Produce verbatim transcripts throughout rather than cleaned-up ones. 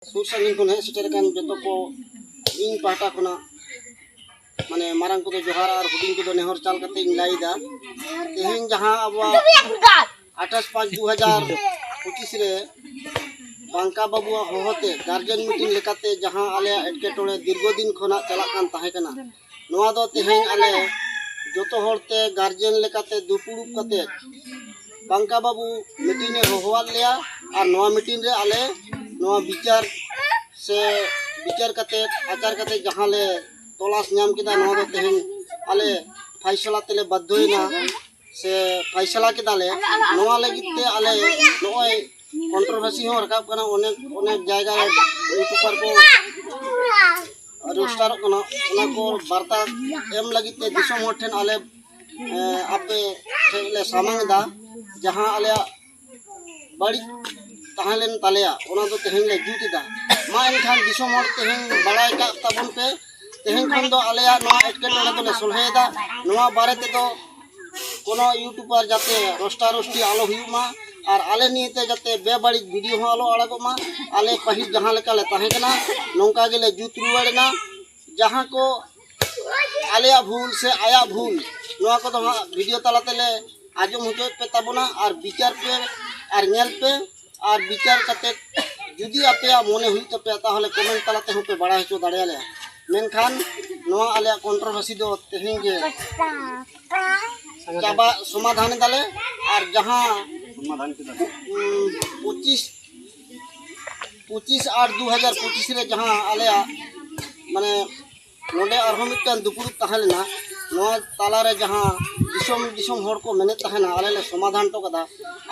ᱥᱩᱨ ᱥᱟᱺᱜᱤᱧ ᱠᱷᱚᱱ ᱦᱮᱡ ᱥᱮᱴᱮᱨ ᱟᱠᱟᱱ ᱡᱚᱛᱚ ᱠᱚ ᱤᱧ ᱯᱟᱦᱴᱟ ᱠᱷᱚᱱᱟᱜ, ᱢᱟᱱᱮ, ᱢᱟᱨᱟᱝ ᱠᱚᱫᱚ ᱡᱚᱦᱟᱨ ᱟᱨ ᱦᱩᱰᱤᱧ ᱠᱚᱫᱚ ᱱᱮᱦᱚᱨ ᱪᱟᱞ ᱠᱟᱛᱮ ᱤᱧ ᱞᱟᱹᱭ ᱮᱫᱟ᱾ ᱛᱮᱦᱮᱧ ᱡᱟᱦᱟᱸ ᱟᱵᱚᱣᱟᱜ ᱟᱴᱷᱟᱥ ᱯᱟᱸᱪ ᱫᱩ ᱦᱟᱡᱟᱨ ᱯᱚᱸᱪᱤᱥ ᱨᱮ ᱵᱟᱝᱠᱟ ᱵᱟᱹᱵᱩᱣᱟᱜ ᱦᱚᱦᱚᱛᱮ ᱜᱟᱨᱡᱮᱱ ᱢᱤᱴᱤᱝ ᱞᱮᱠᱟᱛᱮ ᱡᱟᱦᱟᱸ ᱟᱞᱮᱭᱟᱜ ᱮᱴᱠᱮᱴᱚᱬᱮ ᱫᱤᱨᱜᱷᱚ ᱫᱤᱱ ᱠᱷᱚᱱᱟᱜ ᱪᱟᱞᱟᱜ ᱠᱟᱱ ᱛᱟᱦᱮᱸ ᱠᱟᱱᱟ, ᱱᱚᱣᱟ ᱫᱚ ᱛᱮᱦᱮᱧ ᱟᱞᱮ ᱡᱚᱛᱚ ᱦᱚᱲᱛᱮ ᱜᱟᱨᱡᱮᱱ ᱞᱮᱠᱟᱛᱮ ᱫᱩᱯᱩᱲᱩᱵ ᱠᱟᱛᱮ ᱵᱟᱝᱠᱟ ᱵᱟᱹᱵᱩ ᱢᱤᱴᱤᱝ ᱮ ᱦᱚᱦᱚᱣᱟᱫ ᱞᱮᱭᱟ᱾ ᱟᱨ ᱱᱚᱣᱟ ᱢᱤᱴᱤᱝ ᱨᱮ ᱟᱞᱮ ᱱᱚᱣᱟ ᱵᱤᱪᱟᱹᱨ ᱥᱮ ᱵᱤᱪᱟᱹᱨ ᱠᱟᱛᱮ, ᱟᱪᱟᱨ ᱠᱟᱛᱮ ᱡᱟᱦᱟᱸ ᱞᱮ ᱛᱚᱞᱟᱥ ᱧᱟᱢ ᱠᱮᱫᱟ, ᱱᱚᱣᱟ ᱫᱚ ᱛᱮᱦᱮᱧ ᱟᱞᱮ ᱯᱷᱟᱭᱥᱟᱞᱟ ᱛᱮᱞᱮ ᱵᱟᱫᱽᱫᱷᱚᱭᱮᱱᱟ ᱥᱮ ᱯᱷᱟᱭᱥᱟᱞᱟ ᱠᱮᱫᱟᱞᱮ᱾ ᱱᱚᱣᱟ ᱞᱟᱹᱜᱤᱫ ᱛᱮ ᱟᱞᱮ ᱱᱚᱜᱼᱚᱭ ᱠᱚᱱᱴᱨᱳᱵᱷᱟᱨᱥᱤ ᱦᱚᱸ ᱨᱟᱠᱟᱵ ᱠᱟᱱᱟ, ᱚᱱᱮᱠ ᱚᱱᱮᱠ ᱡᱟᱭᱜᱟ ᱨᱮ ᱤᱭᱩᱴᱩᱵᱟᱨ ᱠᱚ ᱨᱳᱥᱴᱟᱨᱚᱜ ᱠᱟᱱᱟ, ᱚᱱᱟ ᱠᱚ ᱵᱟᱨᱛᱟ ᱮᱢ ᱞᱟᱹᱜᱤᱫ ᱛᱮ ᱫᱤᱥᱚᱢ ᱦᱚᱲ ᱴᱷᱮᱱ ᱟᱞᱮ, ᱮ, ᱟᱯᱮ ᱴᱷᱮᱱ ᱞᱮ ᱥᱟᱢᱟᱝ ᱮᱫᱟ᱾ ᱡᱟᱦᱟᱸ ᱟᱞᱮᱭᱟᱜ ᱵᱟᱹᱲᱤᱡ ᱛᱟᱦᱮᱸ ᱞᱮᱱ ᱛᱟᱞᱮᱭᱟ, ᱚᱱᱟ ᱫᱚ ᱛᱮᱦᱮᱧ ᱞᱮ ᱡᱩᱛ ᱮᱫᱟ᱾ ᱢᱟ ᱮᱱᱠᱷᱟᱱ ᱫᱤᱥᱚᱢ ᱦᱚᱲ ᱛᱮᱦᱮᱧ ᱵᱟᱲᱟᱭ ᱠᱟᱜ ᱛᱟᱵᱚᱱ ᱯᱮ, ᱛᱮᱦᱮᱧ ᱠᱷᱚᱱ ᱫᱚ ᱟᱞᱮᱭᱟᱜ ᱱᱚᱣᱟ ᱮᱴᱠᱮᱴᱚᱬᱮ ᱫᱚᱞᱮ ᱥᱚᱞᱦᱮᱭᱮᱫᱟ᱾ ᱱᱚᱣᱟ ᱵᱟᱨᱮ ᱛᱮᱫᱚ ᱠᱳᱱᱳ ᱤᱭᱩᱴᱩᱵᱟᱨ ᱡᱟᱛᱮ ᱨᱳᱥᱴᱟ ᱨᱳᱥᱴᱤ ᱟᱞᱚ ᱦᱩᱭᱩᱜ ᱢᱟ, ᱟᱨ ᱟᱞᱮ ᱱᱤᱭᱮᱛᱮ ᱡᱟᱛᱮ ᱵᱮᱵᱟᱹᱲᱤᱡ ᱵᱷᱤᱰᱤᱭᱳ ᱦᱚᱸ ᱟᱞᱚ ᱟᱲᱟᱜᱚᱜ ᱢᱟ᱾ ᱟᱞᱮ ᱯᱟᱹᱦᱤᱞ ᱡᱟᱦᱟᱸ ᱞᱮᱠᱟ ᱞᱮ ᱛᱟᱦᱮᱸ ᱠᱟᱱᱟ, ᱱᱚᱝᱠᱟ ᱜᱮᱞᱮ ᱡᱩᱛ ᱨᱩᱣᱟᱹᱲ ᱮᱱᱟ᱾ ᱡᱟᱦᱟᱸ ᱠᱚ ᱟᱞᱮᱭᱟᱜ ᱵᱷᱩᱞ ᱥᱮ ᱟᱭᱟᱜ ᱵᱷᱩᱞ, ᱱᱚᱣᱟ ᱠᱚᱫᱚ ᱦᱟᱸᱜ ᱵᱷᱤᱰᱤᱭᱳ ᱛᱟᱞᱟ ᱛᱮᱞᱮ ᱟᱸᱡᱚᱢ ᱦᱚᱪᱚᱭᱮᱫ ᱯᱮ ᱛᱟᱵᱚᱱᱟ᱾ ᱟᱨ ᱵᱤᱪᱟᱹᱨ ᱯᱮ ᱟᱨ ᱧᱮᱞ ᱯᱮ, ᱟᱨ ᱵᱤᱪᱟᱹᱨ ᱠᱟᱛᱮ ᱡᱩᱫᱤ ᱟᱯᱮᱭᱟᱜ ᱢᱚᱱᱮ ᱦᱩᱭᱩᱜ ᱛᱟᱯᱮᱭᱟ, ᱛᱟᱦᱚᱞᱮ ᱠᱚᱢᱮᱱᱴ ᱛᱟᱞᱟ ᱛᱮᱦᱚᱸ ᱯᱮ ᱵᱟᱲᱟᱭ ᱦᱚᱪᱚ ᱫᱟᱲᱮᱭᱟᱞᱮᱭᱟ᱾ ᱢᱮᱱᱠᱷᱟᱱ ᱱᱚᱣᱟ ᱟᱞᱮᱭᱟᱜ ᱠᱚᱱᱴᱨᱳᱵᱷᱟᱨᱥᱤ ᱫᱚ ᱛᱮᱦᱮᱧ ᱜᱮ ᱪᱟᱵᱟ, ᱥᱚᱢᱟᱫᱷᱟᱱ ᱮᱫᱟᱞᱮ᱾ ᱟᱨ ᱡᱟᱦᱟᱸ, ᱩᱢ, ᱯᱚᱸᱪᱤᱥ, ᱯᱚᱸᱪᱤᱥ ᱟᱴ ᱫᱩ ᱦᱟᱡᱟᱨ ᱯᱚᱸᱪᱤᱥ ᱨᱮ ᱡᱟᱦᱟᱸ ᱟᱞᱮᱭᱟᱜ, ᱢᱟᱱᱮ, ᱱᱚᱰᱮ ᱟᱨᱦᱚᱸ ᱢᱤᱫᱴᱟᱝ ᱫᱩᱯᱲᱩᱵ ᱛᱟᱦᱮᱸ ᱞᱮᱱᱟ, ᱱᱚᱣᱟ ᱛᱟᱞᱟᱨᱮ ᱡᱟᱦᱟᱸ ᱫᱤᱥᱚᱢ ᱫᱤᱥᱚᱢ ᱦᱚᱲ ᱠᱚ ᱢᱮᱱᱮᱫ ᱛᱟᱦᱮᱱᱟ, ᱟᱞᱮ ᱞᱮ ᱥᱚᱢᱟᱫᱷᱟᱱ ᱦᱚᱴᱚ ᱠᱟᱫᱟ᱾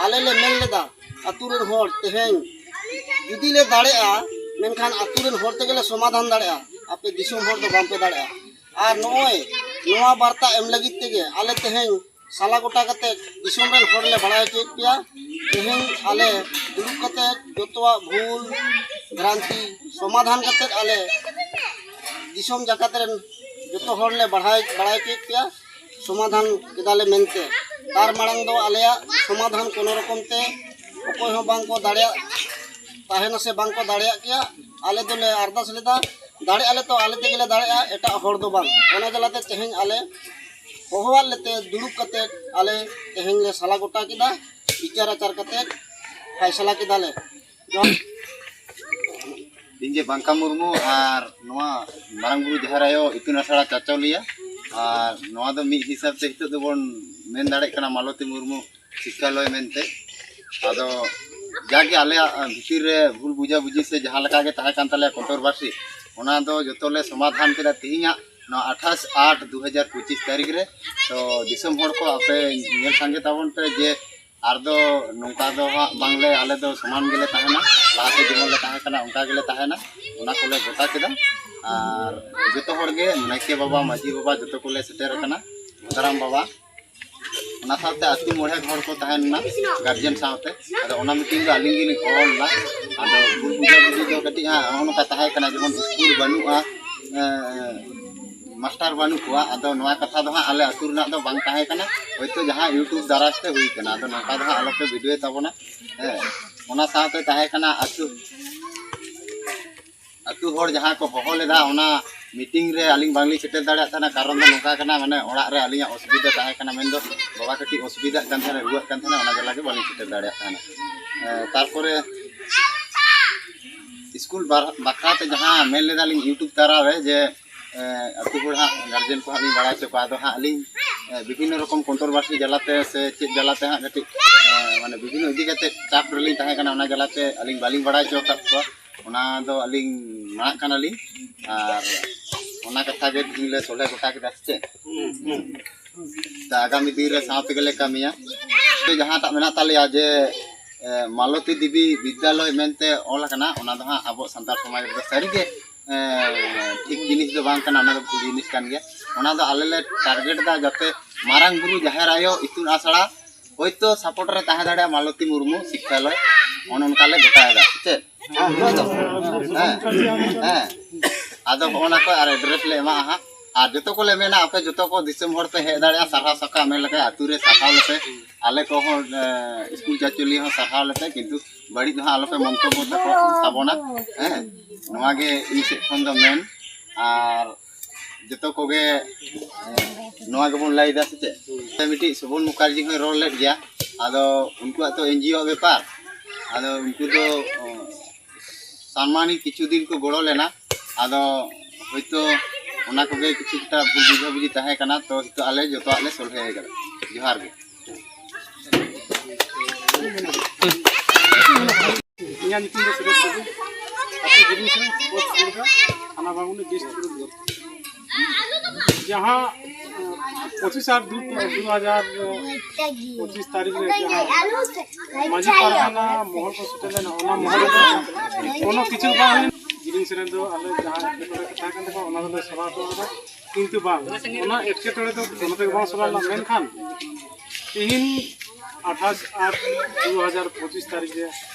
ᱟᱞᱮ ᱞᱮ ᱢᱮᱱ ᱞᱮᱫᱟ, ᱟᱹᱛᱩ ᱨᱮᱱ ᱦᱚᱲ, ᱛᱮᱦᱮᱧ ᱡᱩᱫᱤ ᱞᱮ ᱫᱟᱲᱮᱜᱼᱟ, ᱢᱮᱱᱠᱷᱟᱱ ᱟᱹᱛᱩ ᱨᱮᱱ ᱦᱚᱲ ᱛᱮᱜᱮ ᱞᱮ ᱥᱚᱢᱟᱫᱷᱟᱱ ᱫᱟᱲᱮᱜᱼᱟ, ᱟᱯᱮ ᱫᱤᱥᱚᱢ ᱦᱚᱲ ᱫᱚ ᱵᱟᱝᱯᱮ ᱫᱟᱲᱮᱜᱼᱟ᱾ ᱟᱨ ᱱᱚᱜᱼᱚᱭ ᱱᱚᱣᱟ ᱵᱟᱨᱛᱟ ᱮᱢ ᱞᱟᱹᱜᱤᱫ ᱛᱮᱜᱮ ᱟᱞᱮ ᱛᱮᱦᱮᱧ ᱥᱟᱞᱟ ᱜᱚᱴᱟ ᱠᱟᱛᱮ ᱫᱤᱥᱚᱢ ᱨᱮᱱ ᱦᱚᱲ ᱞᱮ ᱵᱟᱲᱟᱭ ᱦᱚᱪᱚᱭᱮᱫ ᱯᱮᱭᱟ᱾ ᱛᱮᱦᱮᱧ ᱟᱞᱮ ᱫᱩᱲᱩᱵ ᱠᱟᱛᱮ ᱡᱚᱛᱚᱣᱟᱜ ᱵᱷᱩᱞ ᱵᱷᱨᱟᱱᱛᱤ ᱥᱚᱢᱟᱫᱷᱟᱱ ᱠᱟᱛᱮ ᱟᱞᱮ ᱫᱤᱥᱚᱢ ᱡᱟᱠᱟᱛ ᱨᱮᱱ ᱡᱚᱛᱚ ᱦᱚᱲ ᱞᱮ ᱵᱟᱲᱟᱭ, ᱵᱟᱲᱟᱭ ᱦᱚᱪᱚᱭᱮᱫ ᱯᱮᱭᱟ, ᱥᱚᱢᱟᱫᱷᱟᱱ ᱠᱮᱫᱟᱞᱮ ᱢᱮᱱᱛᱮ᱾ ᱛᱟᱨ ᱢᱟᱲᱟᱝ ᱫᱚ ᱟᱞᱮᱭᱟᱜ ᱥᱚᱢᱟᱫᱷᱟᱱ ᱠᱳᱱᱳ ᱨᱚᱠᱚᱢ ᱛᱮ ᱚᱠᱚᱭ ᱦᱚᱸ ᱵᱟᱝ ᱠᱚ ᱫᱟᱲᱮᱭᱟᱜ ᱛᱟᱦᱮᱱᱟ ᱥᱮ ᱵᱟᱝ ᱠᱚ ᱫᱟᱲᱮᱭᱟᱜ ᱜᱮᱭᱟ᱾ ᱟᱞᱮ ᱫᱚᱞᱮ ᱟᱨᱫᱟᱥ ᱞᱮᱫᱟ, ᱫᱟᱲᱮᱭᱟᱜ ᱟᱞᱮ ᱛᱚ ᱟᱞᱮ ᱛᱮᱜᱮ ᱞᱮ ᱫᱟᱲᱮᱭᱟᱜᱼᱟ, ᱮᱴᱟᱜ ᱦᱚᱲ ᱫᱚ ᱵᱟᱝ᱾ ᱚᱱᱟ ᱡᱟᱞᱟᱛᱮ ᱛᱮᱦᱮᱧ ᱟᱞᱮ ᱦᱚᱦᱚᱣᱟᱫ ᱞᱮᱛᱮ ᱫᱩᱲᱩᱵ ᱠᱟᱛᱮ ᱟᱞᱮ ᱛᱮᱦᱮᱧ ᱞᱮ ᱥᱟᱞᱟ ᱜᱚᱴᱟ ᱠᱮᱫᱟ, ᱵᱤᱪᱟᱨ ᱟᱪᱟᱨ ᱠᱟᱛᱮ ᱯᱷᱟᱭᱥᱟᱞᱟ ᱠᱮᱫᱟᱞᱮ᱾ ᱤᱧ ᱜᱮ ᱵᱟᱝᱠᱟ ᱢᱩᱨᱢᱩ ᱟᱨ ᱱᱚᱣᱟ ᱢᱟᱨᱟᱝ ᱵᱩᱨᱩ ᱡᱟᱦᱮᱨ ᱟᱭᱳ ᱤᱛᱩᱱ ᱟᱥᱲᱟ ᱪᱟᱪᱚᱞᱤᱭᱟᱹ, ᱟᱨ ᱱᱚᱣᱟ ᱫᱚ ᱢᱤᱫ ᱦᱤᱥᱟᱹᱵ ᱛᱮ ᱱᱤᱛᱚᱜ ᱫᱚᱵᱚᱱ ᱢᱮᱱ ᱫᱟᱲᱮᱭᱟᱜ ᱠᱟᱱᱟ ᱢᱟᱞᱚᱛᱤ ᱢᱩᱨᱢᱩ ᱥᱤᱠᱠᱷᱟᱞᱚᱭ ᱢᱮᱱᱛᱮ᱾ ᱟᱫᱚ ᱡᱟᱜᱮ ᱟᱞᱮᱭᱟᱜ ᱵᱷᱤᱛᱤᱨ ᱨᱮ ᱵᱷᱩᱞ ᱵᱩᱡᱷᱟᱹᱵᱩᱡᱷᱤ ᱥᱮ ᱡᱟᱦᱟᱸ ᱞᱮᱠᱟ ᱜᱮ ᱛᱟᱦᱮᱸ ᱠᱟᱱ ᱛᱟᱞᱮᱭᱟ ᱠᱚᱱᱴᱨᱳᱵᱷᱟᱨᱥᱤ, ᱚᱱᱟ ᱫᱚ ᱡᱚᱛᱚ ᱞᱮ ᱥᱚᱢᱟᱫᱷᱟᱱ ᱠᱮᱫᱟ ᱛᱮᱦᱮᱧᱟᱜ ᱱᱚᱣᱟ ᱟᱴᱷᱟᱥ ᱟᱴ ᱫᱩ ᱦᱟᱡᱟᱨ ᱯᱚᱸᱪᱤᱥ ᱛᱟᱹᱨᱤᱠᱷ ᱨᱮ᱾ ᱛᱚ ᱫᱤᱥᱚᱢ ᱦᱚᱲ ᱠᱚ ᱟᱯᱮ ᱧᱮᱞ ᱥᱟᱸᱜᱮ ᱛᱟᱵᱚᱱ ᱯᱮ ᱡᱮ ᱟᱨ ᱫᱚ ᱱᱚᱝᱠᱟ ᱫᱚ ᱦᱟᱸᱜ ᱵᱟᱝᱞᱮ, ᱟᱞᱮ ᱫᱚ ᱥᱚᱢᱟᱱ ᱜᱮᱞᱮ ᱛᱟᱦᱮᱱᱟ, ᱞᱟᱦᱟᱛᱮ ᱡᱮᱢᱚᱱ ᱞᱮ ᱛᱟᱦᱮᱸ ᱠᱟᱱᱟ ᱚᱱᱠᱟ ᱜᱮᱞᱮ ᱛᱟᱦᱮᱱᱟ᱾ ᱚᱱᱟ ᱠᱚᱞᱮ ᱜᱚᱴᱟ ᱠᱮᱫᱟ᱾ ᱟᱨ ᱡᱚᱛᱚ ᱦᱚᱲ ᱜᱮ ᱱᱟᱭᱠᱮ ᱵᱟᱵᱟ, ᱢᱟᱹᱡᱷᱤ ᱵᱟᱵᱟ ᱡᱚᱛᱚ ᱠᱚᱞᱮ ᱥᱮᱴᱮᱨ ᱟᱠᱟᱱᱟ, ᱫᱷᱚᱨᱚᱢ ᱵᱟᱵᱟ, ᱚᱱᱟ ᱥᱟᱶᱛᱮ ᱟᱹᱛᱩ ᱢᱚᱬᱮ ᱦᱚᱲ ᱠᱚ ᱛᱟᱦᱮᱸ ᱞᱮᱱᱟ ᱜᱟᱨᱡᱮᱱ ᱥᱟᱶᱛᱮ᱾ ᱟᱫᱚ ᱚᱱᱟ ᱢᱤᱴᱤᱝ ᱫᱚ ᱟᱹᱞᱤᱧ ᱜᱮᱞᱤᱧ ᱦᱚᱦᱚ ᱞᱮᱫᱟ᱾ ᱟᱫᱚ ᱵᱷᱩᱞ ᱵᱩᱡᱷᱟᱹᱵᱩᱡᱷᱤ ᱫᱚ ᱠᱟᱹᱴᱤᱡ ᱦᱟᱸᱜ ᱱᱚᱜᱼᱚ ᱱᱚᱝᱠᱟ ᱛᱟᱦᱮᱸ ᱠᱟᱱᱟ, ᱡᱮᱢᱚᱱ ᱥᱠᱩᱞ ᱵᱟᱹᱱᱩᱜᱼᱟ, ᱮᱸ, ᱢᱟᱥᱴᱟᱨ ᱵᱟᱹᱱᱩᱜ ᱠᱚᱣᱟ᱾ ᱟᱫᱚ ᱱᱚᱣᱟ ᱠᱟᱛᱷᱟ ᱫᱚ ᱦᱟᱸᱜ ᱟᱞᱮ ᱟᱹᱛᱩ ᱨᱮᱱᱟᱜ ᱫᱚ ᱵᱟᱝ ᱛᱟᱦᱮᱸ ᱠᱟᱱᱟ, ᱦᱳᱭᱛᱳ ᱡᱟᱦᱟᱸ YouTube ᱫᱟᱨᱟᱭ ᱛᱮ ᱦᱩᱭ ᱠᱟᱱᱟ᱾ ᱟᱫᱚ ᱱᱚᱝᱠᱟ ᱫᱚ ᱦᱟᱸᱜ ᱟᱞᱚᱯᱮ ᱵᱷᱤᱰᱤᱭᱳᱭ ᱛᱟᱵᱚᱱᱟ᱾ ᱦᱮᱸ, ᱚᱱᱟ ᱥᱟᱶᱛᱮ ᱛᱟᱦᱮᱸ ᱠᱟᱱᱟ ᱟᱹᱛᱩ ᱟᱹᱛᱩ ᱦᱚᱲ ᱡᱟᱦᱟᱸ ᱠᱚ ᱦᱚᱦᱚ ᱞᱮᱫᱟ, ᱚᱱᱟ ᱢᱤᱴᱤᱝ ᱨᱮ ᱟᱹᱞᱤᱧ ᱵᱟᱝᱞᱤᱧ ᱥᱮᱴᱮᱨ ᱫᱟᱲᱮᱭᱟᱜ ᱛᱟᱦᱮᱱᱟ᱾ ᱠᱟᱨᱚᱱ ᱫᱚ ᱱᱚᱝᱠᱟ ᱠᱟᱱᱟ, ᱢᱟᱱᱮ ᱚᱲᱟᱜ ᱨᱮ ᱟᱹᱞᱤᱧᱟᱜ ᱚᱥᱩᱵᱤᱫᱷᱟ ᱛᱟᱦᱮᱸ ᱠᱟᱱᱟ, ᱢᱮᱱᱫᱚ ᱵᱟᱵᱟ ᱠᱟᱹᱴᱤᱡ ᱚᱥᱩᱵᱤᱫᱷᱟᱜ ᱠᱟᱱ ᱛᱟᱦᱮᱱᱟ, ᱨᱩᱣᱟᱹᱜ ᱠᱟᱱ ᱛᱟᱦᱮᱱᱟ, ᱚᱱᱟ ᱡᱟᱞᱟ ᱜᱮ ᱵᱟᱹᱞᱤᱧ ᱥᱮᱴᱮᱨ ᱫᱟᱲᱮᱭᱟᱜ ᱛᱟᱦᱮᱱᱟ᱾ ᱮ, ᱛᱟᱨᱯᱚᱨᱮ ᱥᱠᱩᱞ ᱵᱟᱨ-, ᱵᱟᱠᱷᱨᱟ ᱛᱮ ᱡᱟᱦᱟᱸ ᱢᱮᱱ ᱞᱮᱫᱟᱞᱤᱧ YouTube ᱛᱟᱞᱟ ᱨᱮ ᱡᱮ, ᱮ, ᱟᱹᱛᱩ ᱦᱚᱲ ᱦᱟᱸᱜ, ᱜᱟᱨᱡᱮᱱ ᱠᱚ ᱦᱟᱸᱜ ᱞᱤᱧ ᱵᱟᱲᱟᱭ ᱦᱚᱪᱚ ᱠᱚᱣᱟ᱾ ᱟᱫᱚ ᱦᱟᱸᱜ ᱟᱹᱞᱤᱧ, ᱮ, ᱵᱤᱵᱷᱤᱱᱱᱚ ᱨᱚᱠᱚᱢ ᱠᱚᱱᱴᱨᱳᱵᱷᱟᱨᱥᱤ ᱡᱟᱞᱟᱛᱮ ᱥᱮ ᱪᱮᱫ ᱡᱟᱞᱟᱛᱮ ᱦᱟᱸᱜ ᱠᱟᱹᱴᱤᱡ, ᱮ, ᱢᱟᱱᱮ ᱵᱤᱵᱷᱤᱱᱱᱚ ᱤᱫᱤ ᱠᱟᱛᱮ ᱪᱟᱯ ᱨᱮᱞᱤᱧ ᱛᱟᱦᱮᱸ ᱠᱟᱱᱟ, ᱚᱱᱟ ᱡᱟᱞᱟᱛᱮ ᱟᱹᱞᱤᱧ ᱵᱟᱹᱞᱤᱧ ᱵᱟᱲᱟᱭ ᱦᱚᱪᱚ ᱟᱠᱟᱫ ᱠᱚᱣᱟ᱾ ᱚᱱᱟ ᱫᱚ ᱟᱹᱞᱤᱧ ᱢᱟᱱᱟᱜ ᱠᱟᱱᱟᱞᱤᱧ᱾ ᱟᱨ ᱚᱱᱟ ᱠᱟᱛᱷᱟ ᱜᱮ ᱛᱮᱦᱮᱧ ᱞᱮ ᱥᱚᱞᱦᱮ ᱜᱚᱴᱟ ᱠᱮᱫᱟ, ᱥᱮ ᱪᱮᱫ? ᱛᱟ ᱟᱜᱟᱢᱤ ᱫᱤᱱ ᱨᱮ ᱥᱟᱶ ᱛᱮᱜᱮ ᱞᱮ ᱠᱟᱹᱢᱤᱭᱟ᱾ ᱡᱟᱦᱟᱸᱴᱟᱜ ᱢᱮᱱᱟᱜ ᱛᱟᱞᱮᱭᱟ ᱡᱮ, ᱮ, ᱢᱟᱞᱚᱛᱤ ᱫᱮᱵᱤ ᱵᱤᱫᱽᱭᱟᱞᱚᱭ ᱢᱮᱱᱛᱮ ᱚᱞ ᱟᱠᱟᱱᱟ, ᱚᱱᱟ ᱫᱚ ᱦᱟᱸᱜ ᱟᱵᱚ ᱥᱟᱱᱛᱟᱲ ᱥᱚᱢᱟᱡᱽ ᱨᱮᱫᱚ ᱥᱟᱹᱨᱤᱜᱮ, ᱮ, ᱴᱷᱤᱠ ᱡᱤᱱᱤᱥ ᱫᱚ ᱵᱟᱝ ᱠᱟᱱᱟ, ᱚᱱᱟ ᱫᱚ ᱵᱷᱩᱞ ᱡᱤᱱᱤᱥ ᱠᱟᱱ ᱜᱮᱭᱟ᱾ ᱚᱱᱟ ᱫᱚ ᱟᱞᱮ ᱞᱮ ᱴᱟᱨᱜᱮᱴ ᱮᱫᱟ ᱡᱟᱛᱮ ᱢᱟᱨᱟᱝ ᱵᱩᱨᱩ ᱡᱟᱦᱮᱨ ᱟᱭᱳ ᱤᱛᱩᱱ ᱟᱥᱲᱟ ᱦᱳᱭᱛᱳ ᱥᱟᱯᱳᱨᱴ ᱨᱮ ᱛᱟᱦᱮᱸ ᱫᱟᱲᱮᱭᱟᱜᱼᱟ ᱢᱟᱞᱚᱛᱤ ᱢᱩᱨᱢᱩ ᱥᱤᱠᱠᱷᱟᱞᱚᱭ, ᱚᱱᱮ ᱚᱱᱠᱟ ᱞᱮ ᱜᱚᱴᱟᱭᱮᱫᱟ, ᱥᱮ ᱪᱮᱫ? ᱦᱮᱸ, ᱦᱮᱸ᱾ ᱟᱫᱚ ᱦᱚᱸᱜᱼᱚ ᱱᱟ ᱠᱚ ᱟᱨ ᱮᱰᱨᱮᱥ ᱞᱮ ᱮᱢᱟᱜᱼᱟ ᱦᱟᱸᱜ᱾ ᱟᱨ ᱡᱚᱛᱚ ᱠᱚᱞᱮ ᱢᱮᱱᱟ, ᱟᱯᱮ ᱡᱚᱛᱚ ᱠᱚ ᱫᱤᱥᱚᱢ ᱦᱚᱲ ᱯᱮ ᱦᱮᱡ ᱫᱟᱲᱮᱭᱟᱜᱼᱟ, ᱥᱟᱨᱦᱟᱣ ᱥᱟᱠᱟᱢ ᱮᱢ ᱞᱮᱠᱟ ᱟᱹᱛᱩ ᱨᱮ ᱥᱟᱨᱦᱟᱣ ᱞᱮᱯᱮ᱾ ᱟᱞᱮ ᱠᱚᱦᱚᱸ ᱮ, ᱥᱠᱩᱞ ᱪᱟᱪᱚᱞᱤᱭᱟᱹ ᱦᱚᱸ ᱥᱟᱨᱦᱟᱣ ᱞᱮᱯᱮ, ᱠᱤᱱᱛᱩ ᱵᱟᱹᱲᱤᱡ ᱫᱚ ᱦᱟᱸᱜ ᱟᱞᱚᱯᱮ ᱢᱚᱱᱛᱚᱵᱵᱚ ᱛᱟᱠᱚ ᱛᱟᱵᱚᱱᱟ᱾ ᱦᱮᱸ, ᱱᱚᱣᱟ ᱜᱮ ᱤᱧ ᱥᱮᱫ ᱠᱷᱚᱱ ᱫᱚ ᱢᱮᱱ᱾ ᱟᱨ ᱡᱚᱛᱚ ᱠᱚᱜᱮ ᱮ, ᱱᱚᱣᱟ ᱜᱮᱵᱚᱱ ᱞᱟᱹᱭᱫᱟ ᱥᱮ ᱪᱮᱫ? ᱢᱤᱫᱴᱤᱡ ᱥᱩᱵᱚᱱ ᱢᱩᱠᱷᱟᱨᱡᱤ ᱦᱚᱸᱭ ᱨᱚᱲ ᱞᱮᱫ ᱜᱮᱭᱟ᱾ ᱟᱫᱚ ᱩᱱᱠᱩᱣᱟᱜ ᱛᱚ ᱮᱱᱡᱤᱳ ᱵᱮᱯᱟᱨ, ᱟᱫᱚ ᱩᱱᱠᱩ ᱫᱚ ᱚ, ᱥᱟᱱᱢᱟᱱᱤ ᱠᱤᱪᱷᱩ ᱫᱤᱱ ᱠᱚ ᱜᱚᱲᱚ ᱞᱮᱱᱟ᱾ ᱟᱫᱚ ᱦᱳᱭᱛᱳ ᱚᱱᱟ ᱠᱚᱜᱮ ᱠᱤᱪᱷᱩ ᱮᱠᱴᱟ ᱵᱷᱩᱞ ᱵᱩᱡᱷᱟᱹᱵᱩᱡᱷᱤ ᱛᱟᱦᱮᱸ ᱠᱟᱱᱟ, ᱛᱚ ᱱᱤᱛᱚᱜ ᱟᱞᱮ ᱡᱚᱛᱚᱣᱟᱜ ᱞᱮ ᱥᱚᱞᱦᱮ ᱠᱟᱫᱟ᱾ ᱡᱚᱦᱟᱨ ᱜᱮ᱾ ᱤᱧᱟᱹᱜ ᱧᱩᱛᱩᱢ ᱫᱚ ᱥᱩᱨᱮᱥ ᱴᱩᱰᱩ, ᱟᱹᱛᱩ ᱜᱤᱨᱤᱧ ᱥᱮᱱ, ᱯᱳᱥᱴ ᱜᱩᱲᱜᱟ, ᱛᱷᱟᱱᱟ ᱵᱟᱢᱩᱱᱤ, ᱰᱤᱥᱴᱨᱤᱠᱴ ᱫᱩᱨᱜᱽ᱾ ᱡᱟᱦᱟᱸ ᱮ, ᱯᱚᱸᱪᱤᱥ ᱟᱴ ᱫᱩ ᱫᱩ ᱦᱟᱡᱟᱨ ᱯᱚᱸᱪᱤᱥ ᱛᱟᱹᱨᱤᱠᱷ ᱨᱮ ᱡᱟᱦᱟᱸ ᱢᱟᱹᱡᱷᱤ ᱯᱟᱨᱜᱟᱱᱟ ᱢᱚᱦᱚᱞ ᱠᱚ ᱥᱮᱴᱮᱨ ᱞᱮᱱᱟ, ᱚᱱᱟ ᱢᱚᱦᱚᱞ ᱨᱮᱫᱚ ᱠᱳᱱᱳ ᱠᱤᱪᱷᱩ ᱵᱟᱝ ᱦᱩᱭ᱾ ᱜᱤᱨᱤᱧ ᱥᱮᱱ ᱫᱚ ᱟᱞᱮ ᱡᱟᱦᱟᱸ ᱮᱴᱠᱮᱴᱚᱬᱮ ᱠᱚ ᱛᱟᱦᱮᱸ ᱠᱟᱱ ᱛᱟᱠᱚᱣᱟ, ᱚᱱᱟ ᱫᱚᱞᱮ ᱥᱟᱞᱟ ᱦᱚᱴᱚ ᱠᱟᱫᱟ, ᱠᱤᱱᱛᱩ ᱵᱟᱝ, ᱚᱱᱟ ᱮᱴᱠᱮᱴᱚᱬᱮ ᱫᱚ ᱠᱳᱱᱳ ᱛᱮᱜᱮ ᱵᱟᱝ ᱥᱟᱞᱟ ᱞᱮᱱᱟ᱾ ᱢᱮᱱᱠᱷᱟᱱ ᱛᱤᱦᱤᱧ ᱟᱴᱷᱟᱥ ᱟᱴ ᱫᱩ ᱦᱟᱡᱟᱨ ᱯᱚᱸᱪᱤᱥ ᱛᱟᱹᱨᱤᱠᱷ ᱨᱮ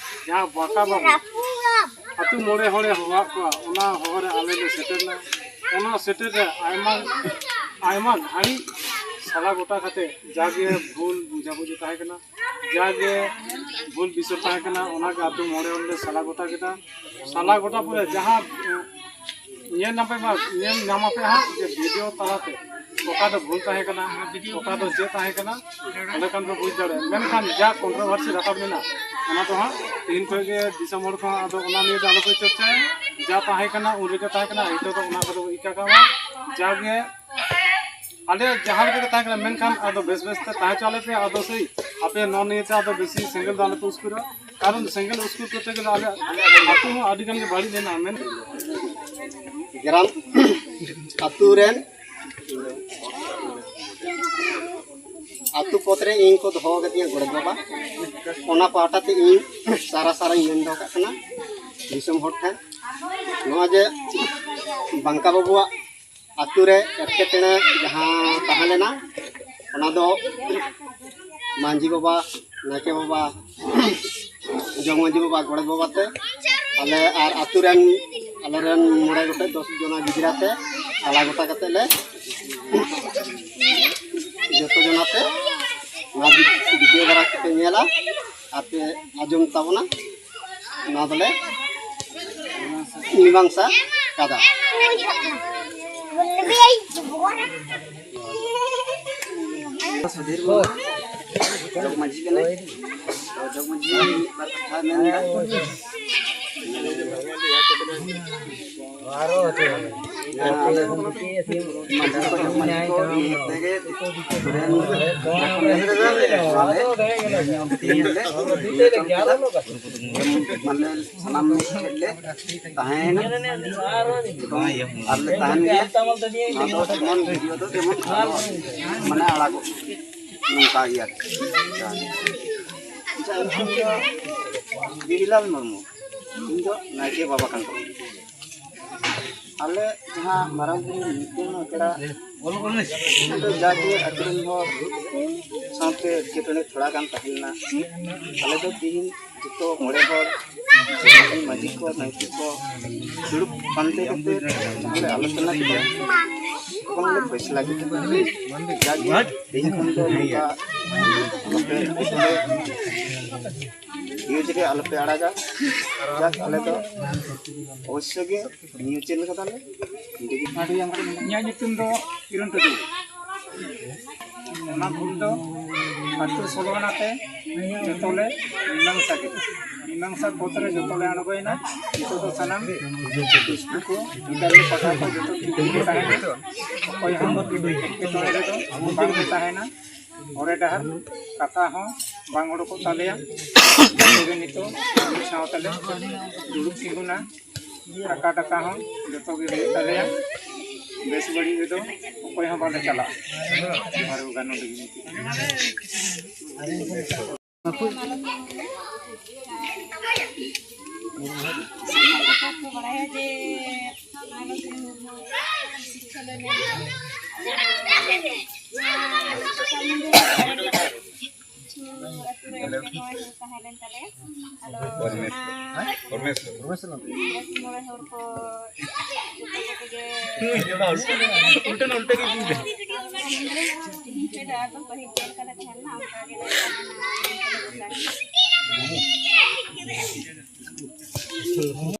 ᱡᱟᱦᱟᱸ ᱵᱟᱸᱠᱟ ᱵᱟᱹᱵᱩ ᱟᱹᱛᱩ ᱢᱚᱬᱮ ᱦᱚᱲᱮ ᱦᱚᱦᱚᱣᱟᱫ ᱠᱚᱣᱟ, ᱚᱱᱟ ᱦᱚᱦᱚ ᱨᱮ ᱟᱞᱮ ᱞᱮ ᱥᱮᱴᱮᱨ ᱮᱱᱟ᱾ ᱚᱱᱟ ᱥᱮᱴᱮᱨ ᱨᱮ ᱟᱭᱢᱟ, ᱟᱭᱢᱟ ᱜᱷᱟᱹᱲᱤᱡ ᱥᱟᱞᱟ ᱜᱚᱴᱟ ᱠᱟᱛᱮ, ᱡᱟᱜᱮ ᱵᱷᱩᱞ ᱵᱩᱡᱷᱟᱵᱩᱡᱷᱤ ᱛᱟᱦᱮᱸ ᱠᱟᱱᱟ, ᱡᱟᱜᱮ ᱵᱷᱩᱞ ᱵᱤᱪᱟᱹᱨ ᱛᱟᱦᱮᱸ ᱠᱟᱱᱟ, ᱚᱱᱟᱜᱮ ᱟᱹᱛᱩ ᱢᱚᱬᱮ ᱦᱚᱲ ᱞᱮ ᱥᱟᱞᱟ ᱜᱚᱴᱟ ᱠᱮᱫᱟ᱾ ᱥᱟᱞᱟ ᱜᱚᱴᱟ ᱯᱚᱨᱮ ᱡᱟᱦᱟᱸ ᱧᱮᱞ ᱧᱟᱢ ᱯᱮ ᱢᱟ, ᱧᱮᱞ ᱧᱟᱢ ᱟᱯᱮ ᱦᱟᱸᱜ ᱡᱮ ᱵᱷᱤᱰᱤᱭᱳ ᱛᱟᱞᱟᱛᱮ ᱚᱠᱟ ᱫᱚ ᱵᱷᱩᱞ ᱛᱟᱦᱮᱸ ᱠᱟᱱᱟ, ᱚᱠᱟ ᱫᱚ ᱪᱮᱫ ᱛᱟᱦᱮᱸ ᱠᱟᱱᱟ, ᱚᱸᱰᱮ ᱠᱷᱟᱱ ᱯᱮ ᱵᱩᱡᱽ ᱫᱟᱲᱮᱭᱟᱜᱼᱟ᱾ ᱢᱮᱱᱠᱷᱟᱱ ᱡᱟ ᱠᱚᱱᱴᱨᱳᱵᱷᱟᱨᱥᱤ ᱨᱟᱠᱟᱵ ᱞᱮᱱᱟ, ᱚᱱᱟ ᱫᱚ ᱦᱟᱸᱜ ᱛᱮᱦᱮᱧ ᱠᱷᱚᱱ ᱜᱮ ᱫᱤᱥᱚᱢ ᱦᱚᱲ ᱠᱚᱦᱚᱸ ᱟᱫᱚ ᱚᱱᱟ ᱱᱤᱭᱮ ᱫᱚ ᱟᱞᱚ ᱯᱮ ᱪᱚᱨᱪᱟᱭᱟ᱾ ᱡᱟ ᱛᱟᱦᱮᱸ ᱠᱟᱱᱟ ᱩᱱ ᱨᱮᱜᱮ ᱛᱟᱦᱮᱸ ᱠᱟᱱᱟ, ᱱᱤᱛᱚᱜ ᱫᱚ ᱚᱱᱟ ᱠᱚᱫᱚ ᱤᱠᱟ ᱠᱟᱜ ᱢᱟ᱾ ᱡᱟᱜᱮ ᱟᱞᱮ ᱡᱟᱦᱟᱸ ᱞᱮᱠᱟ ᱜᱮ ᱛᱟᱦᱮᱸ ᱠᱟᱱᱟ, ᱢᱮᱱᱠᱷᱟᱱ ᱟᱫᱚ ᱵᱮᱥ ᱵᱮᱥ ᱛᱮ ᱛᱟᱦᱮᱸ ᱦᱚᱪᱚ ᱟᱞᱮ ᱯᱮ᱾ ᱟᱫᱚ ᱥᱮᱭ ᱟᱯᱮ ᱱᱚᱣᱟ ᱱᱤᱭᱮ ᱛᱮ ᱟᱫᱚ ᱵᱮᱥᱤ ᱥᱮᱸᱜᱮᱞ ᱫᱚ ᱟᱞᱚ ᱯᱮ ᱩᱥᱠᱩᱨᱟ, ᱠᱟᱨᱚᱱ ᱥᱮᱸᱜᱮᱞ ᱩᱥᱠᱩᱨ ᱠᱚᱨᱛᱮ ᱜᱮᱞᱮ ᱟᱞᱮ ᱟᱹᱛᱩ ᱦᱚᱸ ᱟᱹᱰᱤ ᱜᱟᱱ ᱜᱮ ᱵᱟᱹᱲᱤᱡ ᱞᱮᱱᱟ᱾ ᱢᱮᱱ ᱜᱨᱟᱢ ᱟᱹᱛᱩ ᱨᱮᱱ ᱟᱹᱛᱩ ᱯᱚᱫᱽ ᱨᱮ ᱤᱧ ᱠᱚ ᱫᱚᱦᱚ ᱟᱠᱟᱫᱤᱧᱟ ᱜᱚᱰᱮᱛ ᱵᱟᱵᱟ, ᱚᱱᱟ ᱯᱟᱦᱴᱟ ᱛᱮ ᱤᱧ ᱥᱟᱨᱟ ᱥᱟᱨᱟᱧ ᱢᱮᱱ ᱫᱚᱦᱚ ᱠᱟᱜ ᱠᱟᱱᱟ ᱫᱤᱥᱚᱢ ᱦᱚᱲ ᱴᱷᱮᱱ᱾ ᱱᱚᱣᱟ ᱡᱮ ᱵᱟᱝᱠᱟ ᱵᱟᱹᱵᱩᱣᱟᱜ ᱟᱹᱛᱩ ᱨᱮ ᱮᱴᱠᱮᱴᱚᱬᱮ ᱡᱟᱦᱟᱸ ᱛᱟᱦᱮᱸ ᱞᱮᱱᱟ, ᱚᱱᱟ ᱫᱚ ᱢᱟᱹᱡᱷᱤ ᱵᱟᱵᱟ, ᱱᱟᱭᱠᱮ ᱵᱟᱵᱟ, ᱡᱚᱜᱽ ᱢᱟᱹᱡᱷᱤ ᱵᱟᱵᱟ, ᱜᱚᱰᱮᱛ ᱵᱟᱵᱟ ᱛᱮ, ᱟᱞᱮ ᱟᱨ ᱟᱹᱛᱩ ᱨᱮᱱ, ᱟᱞᱮ ᱨᱮᱱ ᱢᱚᱬᱮ ᱜᱚᱴᱮᱡ ᱫᱚᱥ ᱡᱚᱱᱟ ᱜᱤᱫᱽᱨᱟᱹ ᱛᱮ ᱥᱟᱞᱟ ᱜᱚᱴᱟ ᱠᱟᱛᱮ ᱞᱮ ᱡᱚᱛᱚ ᱡᱚᱱᱟᱛᱮ ᱱᱚᱣᱟ ᱵᱷᱤᱰᱤᱭᱳ ᱫᱟᱨᱟ ᱠᱚᱯᱮ ᱧᱮᱞᱟ ᱟᱨ ᱯᱮ ᱟᱸᱡᱚᱢ ᱛᱟᱵᱚᱱᱟ᱾ ᱱᱚᱣᱟ ᱫᱚᱞᱮ ᱢᱤᱢᱟᱝᱥᱟ ᱠᱟᱫᱟ᱾ ᱥᱩᱫᱷᱤᱨ ᱢᱩᱨᱢᱩ, ᱡᱚᱜᱽ ᱢᱟᱹᱡᱷᱤ ᱠᱟᱱᱟᱭ᱾ ᱛᱚ, ᱡᱚᱜᱽ ᱢᱟᱹᱡᱷᱤ ᱢᱤᱫ ᱵᱟᱨ ᱠᱟᱛᱷᱟ ᱢᱮᱱ ᱮᱫᱟ᱾ ᱢᱟᱹᱡᱷᱤ ᱠᱚ, ᱡᱚᱜᱽ ᱢᱟᱹᱡᱷᱤ ᱠᱚ ᱤᱭᱟᱹ ᱛᱮᱜᱮ ᱨᱮᱱ ᱢᱟᱱᱮ ᱥᱟᱱᱟᱢ ᱢᱤᱫ ᱴᱷᱮᱱ ᱞᱮ ᱛᱟᱦᱮᱸᱭᱮᱱᱟ ᱮᱵᱚᱝ ᱟᱨ ᱞᱮ ᱛᱟᱦᱮᱱ ᱜᱮᱭᱟ᱾ ᱱᱚᱣᱟ ᱫᱚ ᱡᱮᱢᱚᱱ ᱵᱷᱤᱰᱤᱭᱳ ᱫᱚ ᱡᱮᱢᱚᱱ ᱟᱞᱚ ᱢᱟᱱᱮ ᱟᱲᱟᱜᱚᱜ ᱱᱚᱝᱠᱟ ᱜᱮ ᱟᱨᱠᱤ᱾ ᱟᱪᱪᱷᱟ, ᱤᱧ ᱫᱚ ᱜᱤᱨᱤᱞᱟᱞ ᱢᱩᱨᱢᱩ, ᱤᱧ ᱫᱚ ᱱᱟᱭᱠᱮ ᱵᱟᱵᱟ ᱠᱟᱱ ᱛᱟᱵᱚᱱᱟ᱾ ᱟᱞᱮ ᱡᱟᱦᱟᱸ ᱢᱟᱨᱟᱝ ᱵᱩᱨᱩ ᱧᱩᱛᱩᱢ ᱟᱠᱷᱲᱟ ᱫᱚ ᱡᱟᱜᱮ ᱟᱹᱛᱩ ᱨᱮᱱ ᱦᱚᱲ ᱥᱟᱶᱛᱮ ᱮᱴᱠᱮᱴᱚᱬᱮ ᱛᱷᱚᱲᱟ ᱜᱟᱱ ᱛᱟᱦᱮᱸ ᱞᱮᱱᱟ᱾ ᱟᱞᱮ ᱫᱚ ᱛᱤᱦᱤᱧ ᱡᱚᱛᱚ ᱢᱚᱬᱮ ᱦᱚᱲ ᱢᱟᱹᱡᱷᱤ ᱠᱚ, ᱱᱟᱭᱠᱮ ᱠᱚ ᱫᱩᱲᱩᱵ ᱯᱟᱱᱛᱮ ᱠᱟᱛᱮ ᱡᱟᱦᱟᱸ ᱞᱮ ᱟᱞᱳᱪᱚᱱᱟ ᱠᱮᱫᱟ ᱮᱵᱚᱝ ᱞᱮ ᱯᱷᱮᱥᱞᱟ ᱠᱮᱫᱟ᱾ ᱡᱟᱜᱮ ᱛᱮᱦᱮᱧ ᱠᱷᱚᱱ ᱫᱚ ᱱᱚᱝᱠᱟ ᱟᱞᱚᱯᱮ ᱮᱴᱠᱮᱴᱚᱬᱮ ᱤᱭᱟᱹ ᱨᱮᱜᱮ ᱟᱞᱚᱯᱮ ᱟᱲᱟᱜᱟ᱾ ᱡᱟᱠ, ᱟᱞᱮ ᱫᱚ ᱚᱵᱚᱥᱥᱚ ᱜᱮ ᱱᱤᱭᱩ ᱪᱮᱱᱮᱞ ᱠᱟᱫᱟᱞᱮ᱾ ᱤᱧᱟᱹᱜ ᱧᱩᱛᱩᱢ ᱫᱚ ᱠᱤᱨᱚᱱ ᱴᱩᱰᱩ᱾ ᱚᱱᱟ ᱵᱷᱩᱞ ᱫᱚ ᱟᱹᱛᱩ ᱥᱳᱞᱳ ᱟᱱᱟ ᱛᱮ ᱡᱚᱛᱚ ᱞᱮ ᱢᱤᱢᱟᱝᱥᱟ ᱠᱮᱫᱟ᱾ ᱢᱤᱢᱟᱝᱥᱟ ᱯᱚᱫᱽ ᱨᱮ ᱡᱚᱛᱚ ᱞᱮ ᱟᱬᱜᱚᱭᱮᱱᱟ᱾ ᱱᱤᱛᱚᱜ ᱫᱚ ᱥᱟᱱᱟᱢ ᱥᱠᱩᱞ ᱠᱚ, ᱜᱤᱫᱽᱨᱟᱹ ᱠᱚ, ᱯᱟᱲᱦᱟᱣ ᱠᱚ ᱡᱚᱛᱚ ᱴᱷᱤᱠ ᱜᱮ ᱛᱟᱦᱮᱱᱟ᱾ ᱚᱠᱚᱭ ᱦᱚᱸ ᱮᱴᱠᱮᱴᱚᱬᱮ ᱨᱮᱫᱚ ᱵᱟᱝ ᱞᱮ ᱛᱟᱦᱮᱱᱟ᱾ ᱦᱚᱨᱮ ᱰᱟᱦᱟᱨ ᱠᱟᱛᱷᱟ ᱦᱚᱸ ᱵᱟᱝ ᱚᱰᱚᱠᱚᱜ ᱛᱟᱞᱮᱭᱟ᱾ ᱡᱚᱛᱚ ᱜᱮ ᱱᱤᱛᱚᱜ ᱢᱤᱫ ᱥᱟᱶ ᱛᱮᱞᱮ ᱫᱩᱲᱩᱵ ᱛᱤᱸᱜᱩᱱᱟ᱾ ᱨᱟᱠᱟ ᱰᱟᱠᱟ ᱦᱚᱸ ᱡᱚᱛᱚ ᱜᱮ ᱦᱩᱭᱩᱜ ᱛᱟᱞᱮᱭᱟ᱾ ᱵᱮᱥ ᱵᱟᱹᱲᱤᱡ ᱨᱮᱫᱚ ᱚᱠᱚᱭ ᱦᱚᱸ ᱵᱟᱞᱮ ᱪᱟᱞᱟᱜᱼᱟ᱾ ᱡᱚᱦᱟᱨ ᱜᱚ ᱜᱟᱱᱚ ᱞᱟᱹᱜᱤᱫ᱾ ᱵᱟᱲᱟᱭᱟ ᱡᱮ ᱢᱟᱱᱚᱛᱤ ᱢᱩᱨᱢᱩ ᱥᱤᱠᱠᱷᱟ ᱞᱮ ᱧᱟᱢᱟ᱾ ᱥᱳᱥᱟᱞ ᱢᱤᱰᱤᱭᱟ ᱨᱮ ᱠᱤᱪᱷᱩ ᱟᱹᱛᱩ ᱨᱮ ᱮᱴᱠᱮᱴᱚᱬᱮ ᱦᱩᱭ ᱛᱟᱦᱮᱸ ᱞᱮᱱ ᱛᱟᱞᱮᱭᱟ᱾ ᱯᱚᱨᱢᱮᱥ᱾ ᱯᱚᱨᱢᱮᱥ᱾ ᱢᱚᱬᱮ ᱦᱚᱲ ᱠᱚ ᱡᱚᱛᱚ ᱠᱚᱛᱮ ᱜᱮ ᱩᱞᱴᱟᱹ ᱩᱞᱴᱟᱹ ᱜᱮ ᱵᱩᱡᱽ ᱫᱟ᱾ ᱟᱫᱚ ᱯᱟᱹᱦᱤᱞ ᱪᱮᱫ ᱞᱮᱠᱟ ᱞᱮ ᱛᱟᱦᱮᱸ ᱞᱮᱱᱟ, ᱚᱱᱠᱟ ᱜᱮ ᱞᱮ ᱛᱟᱦᱮᱱᱟ᱾